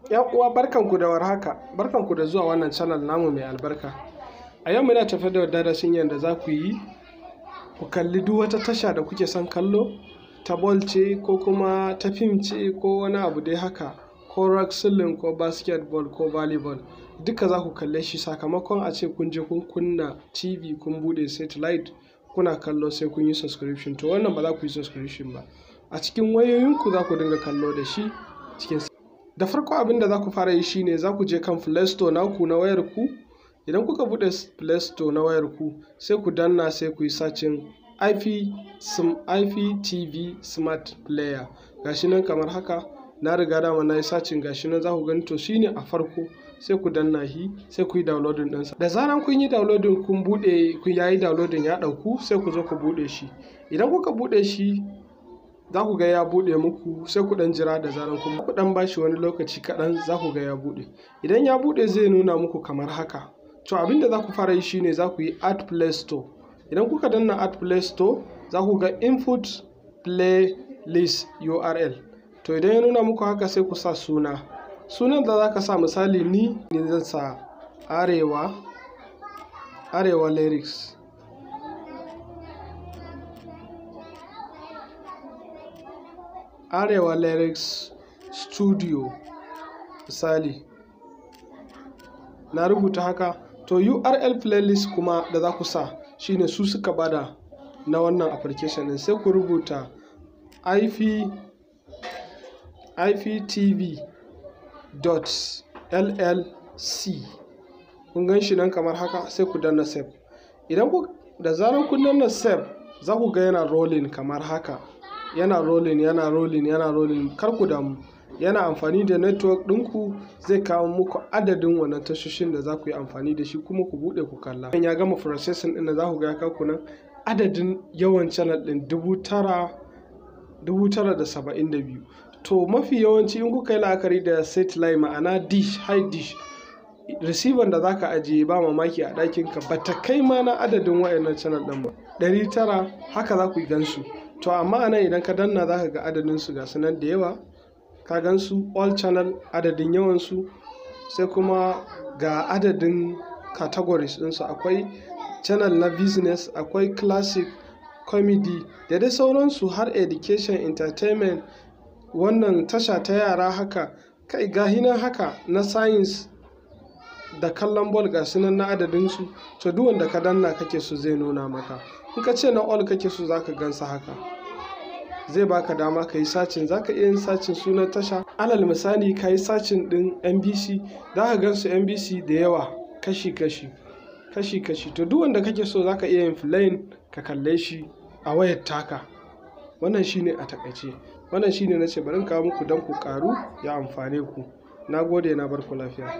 'Yan uwa, barkanku da warhaka, barkanku da zuwa wannan channel namu mai albarka. A yau muna tafe da darasin yadda za ku yi ku kalli duk wata tasha da kuke son kallo, ta ball ce ko kuma ta fim ce ko wani abu dai haka, ko wrestling ko basketball ko volleyball, duka za ku kalle shi sakamakon a ce kun je kun kunna TV, kun buɗe satellite kuna kallo, sai kun yi subscription. To wannan ba za ku yi subscription ba. A cikin wayoyinku za ku dinga kallo da shi cikin. Da farko, abin da za ku fara yi shine za ku je kan Play Store naku na wayar ku. Idan kuka buɗe Play Store na wayar ku, sai ku danna, sai ku yi searching IP IPTV Smart Player. Gashi nan kamar haka, na riga dama na yi searching, gashi nan za ku gani. To shine a farko, sai ku danna shi, sai ku yi downloading ɗinsa. Da zaran kun yi downloading, kun buɗe, kun yayi downloading ya ɗauku, sai ku zo ku buɗe shi. Idan kuka buɗe shi, za ku ga ya buɗe muku, sai ku ɗan jira. Da zaran kun ku ɗan bashi wani lokaci kaɗan, za ku ga ya buɗe. Idan ya buɗe, zai nuna muku kamar haka. To abin da za ku fara yi shine za ku yi add Play Store. Idan kuka danna add Play Store, za ku ga input playlist URL. To idan ya nuna muku haka, sai ku sa suna. Sunan da za ka sa, misali ni zan sa Arewa Lyrics. Arewa Lyrics Studio, misali na rubuta haka. To URL playlist kuma da za ku sa shine su suka bada na wannan application din, sai ku rubuta iptv dot llc. Kun gan shi nan kamar haka, sai ku danna save. Idan ku da zaran kun danna save, za ku ga yana rolling kamar haka, yana rolling, yana rolling, yana rolling. Kar ku damu, yana amfani da network ɗinku. Zai kawo muku adadin wannan tashoshin da za ku yi amfani da shi kuma ku buɗe ku kalla. Ya gama processing ɗin da za ku ga ya kawo ku nan, adadin yawan channel ɗin 9,972. To mafi yawanci in kuka yi la'akari da satellite, ma'ana dish, high dish receiver da zaka ajiye, ba mamaki a ɗakin ka bata kai ma na adadin wayannan channel ɗin ba, 900 haka za ku gansu. To amma anan idan ka danna, za ka ga adadin su, ga su nan da yawa, ka gansu all channel, adadin yawan su. Sai kuma ga adadin categories ɗinsu: akwai channel na business, akwai classic, comedy da dai sauransu, har education, entertainment, wannan tasha ta yara haka, kai gahi nan haka na science da kallon ball, ga su nan na adadin su. To duk wanda ka danna kake so, zai nuna maka. In ka ce na all kake so, zaka gansa haka. Zai baka dama ka yi searching. Zaka iya yin searching sunan tasha. Alal misali, ka yi searching din NBC, za ka gansu NBC da yawa, kashi kashi, kashi kashi. To duk wanda kake so, zaka iya yin playing ka kalle shi a wayar taka. Wannan shine a takaice. Wannan shine nace bari in kawo muku don ku karu, ya amfane ku. Na gode, na bar ku lafiya.